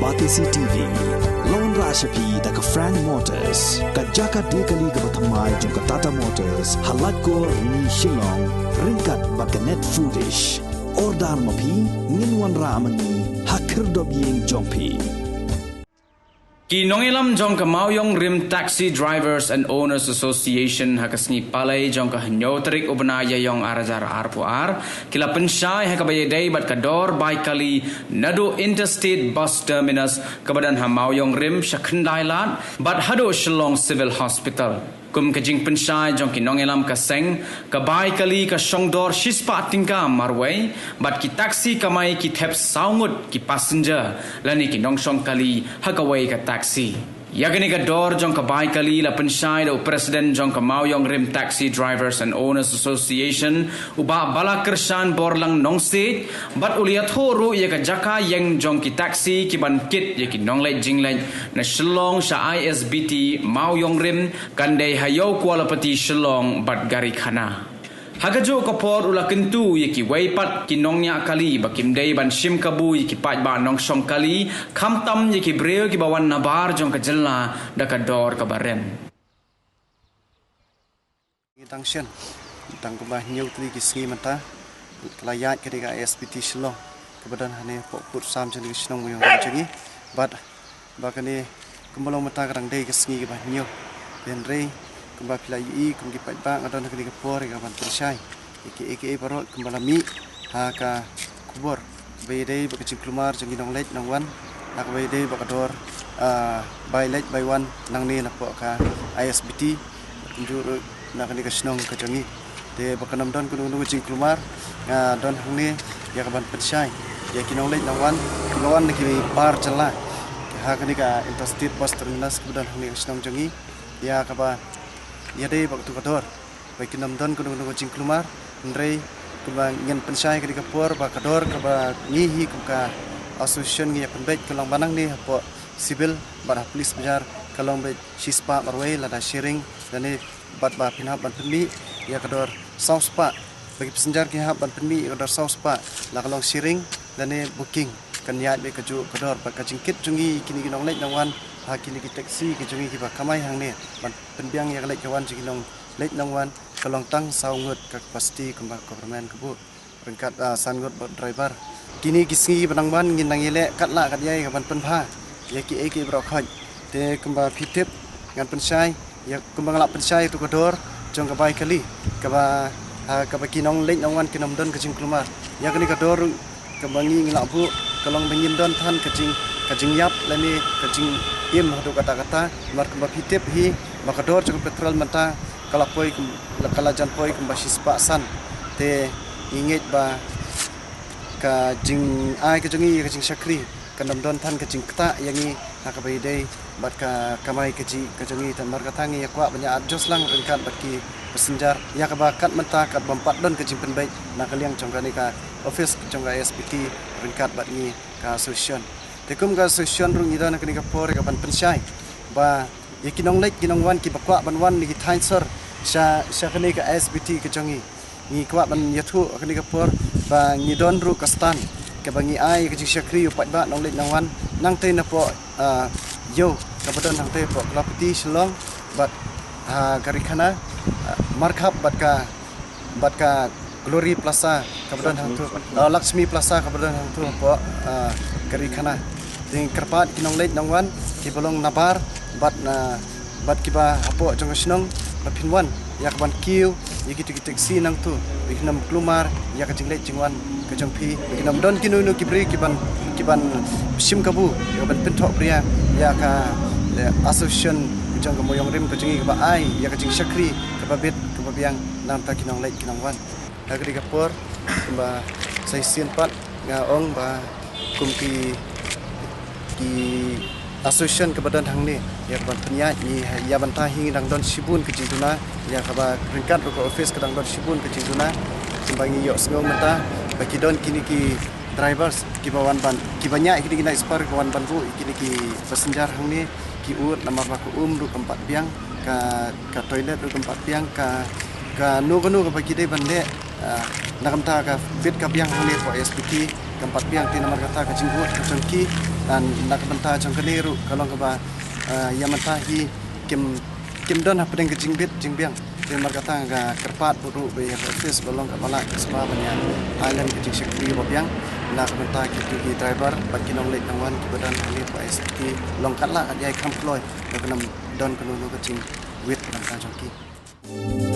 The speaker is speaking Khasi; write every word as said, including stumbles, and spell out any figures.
Batesi T V. Long rah sha phi da ka Frank Motors, ka jaka die kali kaba thymmai jong ka Tata Motors, ha Laitkor Ni Shillong, ryngkat bad ka Net Foodish. Order ma phi, ngin wanrah ma ngi ha khyrdop ïing jong phi. Ki nongïalam jong ka Mawïong Rim Taxi Drivers and Owners Association ha ka sngi Palei jong ka hynñiew tarik u bnai Ïaïong ar hajar arphew ar, ki la pynshai ha kaba ïadei bad ka dor bai kali naduh Interstate Bus Terminus kaba don ha Mawïong Rim sha Khyndailad bad haduh Shillong Civil Hospital. Kum ka jingpynshai jong ki nongïalam ka seng, ka bai kali ka shong dor shispah tyngka marwei, bad ki taxi kamai ki thep saw ngut ki passenger lane ki nongshong kali ha kawei ka taxi. Ïa kane ka dor jong ka bai kali la pynshai da u President jong ka Mawïong Rim Taxi Drivers and Owners Association, u Bah Balakyrshan Borlang Nongsiej, bad u la ïathuh ruh ïa ka jaka ïeng jong ki taxi ki ban kit ïa ki nongleit jingleit na Shillong sha I S B T Mawïong Rim, kan dei ha Ïew Kualapati Shillong bad Garikhana. Ha kajuh ka por u la kyntu ïa kiwei pat ki nongñiah kali ba kim dei ban shim kabu ïa ki paidbah nongshong kali, khamtam ïa ki briew kiba wan nabar jong ka jylla da ka dor kaba rem. Ngi dang shen, dang kumba hynñiew tylli ki sngi mynta, ka la ïaid kane ka I S B T Shillong, kaba don hangne hapoh pud sam jong ka shnong Mawïong Rim jong ngi, bad ba kane kumba long mynta ka dang dei ka sngi kaba hynñiew. Hynrei kumba phi la ïohi, kum ki paidbah, nga don ha kane ka por ïa ka ban pynshai ïa kiei kiei baroh kumba la mih ha ka khubor ba ïadei bad ka jingkulmar jong ki nongleit nongwan, ha kaba ïadei bad ka dor, ah, bai leit bai wan nangne napoh ka I S B T, kumjuh ruh na kane ka shnong ka jong ngi. Te ba kan ym don kano kano ka jingkulmar, nga don hangne ïa ka ban pynshai ïa ki nongleit nongwan kiba wan na ki bar jylla ha kane ka Interstate Bus Terminus kaba don hangne ka shnong jong ngi, ïa kaba ïadei bad katu ka dor. Ba kin ym don kano kano ka jingkulmar, hynrei kumba ngin pynshai ha kane ka por ba ka dor kaba ngi hi kum ka association ngi ïa pynbeit ka long ba nangne hapoh Civil bad ha Police Bazar ka long beit shispah marwei lada sharing, lane bad ba phin hap ban pynmih ïa ka dor saw spah. Ba ki passenger ki hap ban pynmih ïa ka dor saw spah, la ka long sharing lane booking, kan ïaid beit kajuh ka dor. Bad ka jingkit jong ngi kine ki nongleit nongwan ha kine ki taxi ki jong ngi kiba kamai hangne ban pynbiang ïa ka leit ka wan jong ki nongleit nongwan, ka long tang saw ngut ka capacity kumba government ka buh. Ryngkat, ah, san ngut bad driver. Kine ki sngi ba nang wan ngin nang ïaleh katba lah katba ïai ka ban pynbha ïa kiei kiei baroh khoit. Te kumba phi tip, ngan pynshai ïa, kumba nga lah pynshai ïa katu ka dor jong ka bai kali, kaba, ah, kaba ki nongleit nongwan kin ym don ka jingkulmar. Ïa kane ka dor ruh kaba ngi ngi lah buh ka long ba ngin don than ka jing, ka jingïap lane ka jingim haduh katta katta. Namar kumba phi tip hi ba ka dor jong ka petrol mynta ka la poi kum, ka la jan poi kumba shispah san. Te ngi ngeit ba ka jingai ka jong ngi ïa ka jingshakri kan ym don than ka jingktah ïa ngi ha kaba ïadei bad ka kamai kajih ka jong ngi. Te namar kata ngi ïa kwah ban ïa adjust lang ryngkat bad ki passenger ïa kaba kat mynta kat bym pat don ka jingpynbeit na ka liang jong kane ka office jong ka I S B T ryngkat bad ngi ka association. Te kum ka association ruh ngi don ha kane ka por ïa ka ban pynshai ba ïa ki nongleit ki nongwan kiba kwah ban wan na ki thaiñ sor sha, sha kane ka I S B T ka jong ngi, ngi kwah ban ïathuh ha kane ka por ba ngi don ruh ka stand kaba ngi ai ka jingshakri ïa u paidbah nongleit nongwan nangtei napoh, ah, ïew kaba don hangtei hapoh Kualapati Shillong bad, ah, Garikhana, ah, markhap bad ka, bad ka Glory Plaza kaba don hangtu, ah, Lakshmi Plaza kaba don hangtu hapoh, ah, Garikhana. Te ngi kyrpad ki nongleit nongwan kiba long nabar bad, ah, bad kiba hapoh jong ka shnong ba phin wan ïa ka ban kiew ïa kitu ki taxi nangtu, ba kin ym kulmar ïa ka jingleit jingwan ka jong phi, ba kin ym don kino kino ki briew ki ban, ki ban shim kabu ïa ka ban pynthoh pyrshah ïa ka, eh, association ka jong ka Mawïong Rim ka jong ngi kaba ai ïa ka jingshakri kaba bit kaba biang na ka bynta ki nongleit ki nongwan. Ha kane ka por kumba sa shisien pat nga ong ba kum ki, ki association kaba don hangne ïa ka ban pynïaid ngi, ïa bynta hi ngi dang don shibun ka jingduna, ïa kaba ryngkat ruh ka office ka dang don shibun ka jingduna. Kumba ngi ïohsngew mynta ba ki don kine ki drivers kiba wan ban, kiba ñiah kine ki night super kiba wan ban buh kine ki passenger hangne, ki ud namar ba ka um ruh kam pat biang, ka, ka toilet ruh kam pat biang, ka, kano kano kaba ki dei ban leh, ah, na ka bynta ka bit ka biang hangne hapoh S B T. kam pat biang. Te namar kata ka jingud ka jong ki, dan na ka bynta jong kane ruh ka long kaba, eh, ïa mynta hi kim, kim don hapdeng ka jingbit jingbiang. Te namar kata nga kyrpad bad ruh ba ïa ka office ba long kaba lah ka spa ban ïa ai lem ka jingshakri ba biang na ka bynta kito ki driver bad ki nongleit nongwan kiba don hangne ha S T T, long katlah kat ïa i kham kloi ba kan ym don kano kano ka jingwit na ka bynta jong ki.